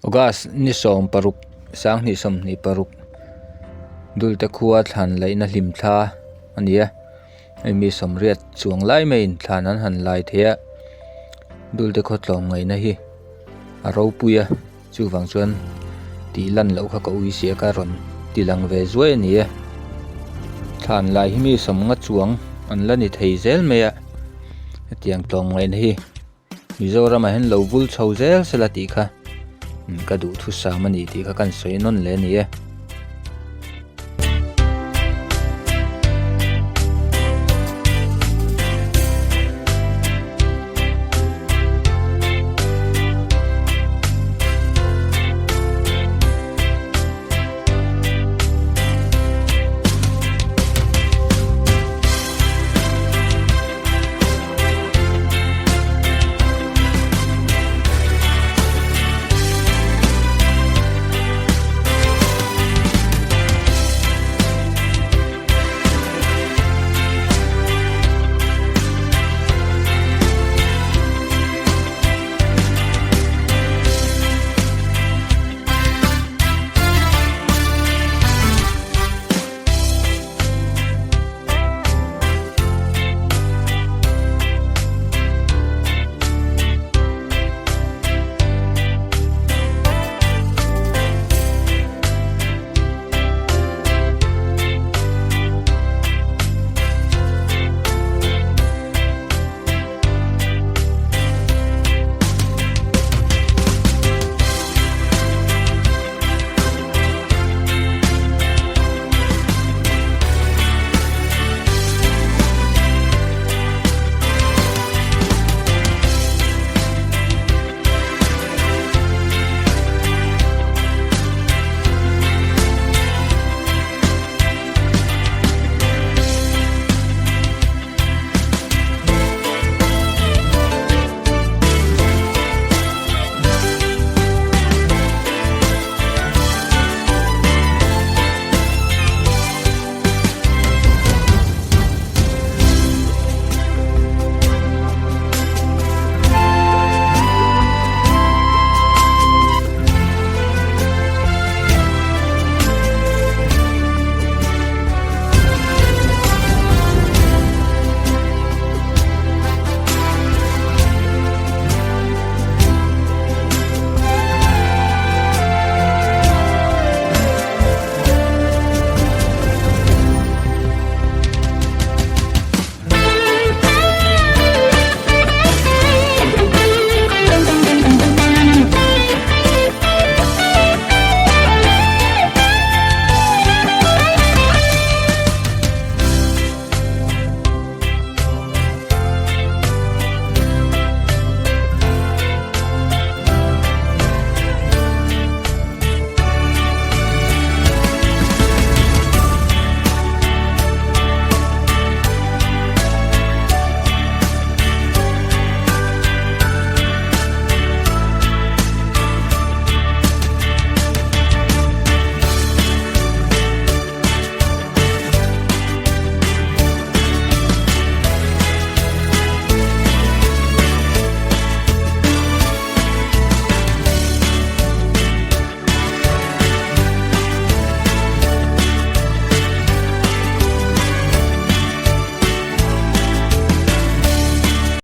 August ni 16 2026 Dulte khua thlan laihna hlim thla a ni a, hei mi sawmriat chuang lai maiin thlan an han lai thei a, Dulte khaw tlawm ngaihna hi a ropui a, chuvang chuan tih lan loh kha ka ui sia ka rawn ti lang ve zuai a ni e. Thlan lai hi mi sawmnga chuang an la ni thei zel mai a, hetiang tlawm ngaihna hi. Mizoramah hian lo vul chho zel sela tih kha ka duhthusam a ni tih kha kan sawi nawn leh a ni e.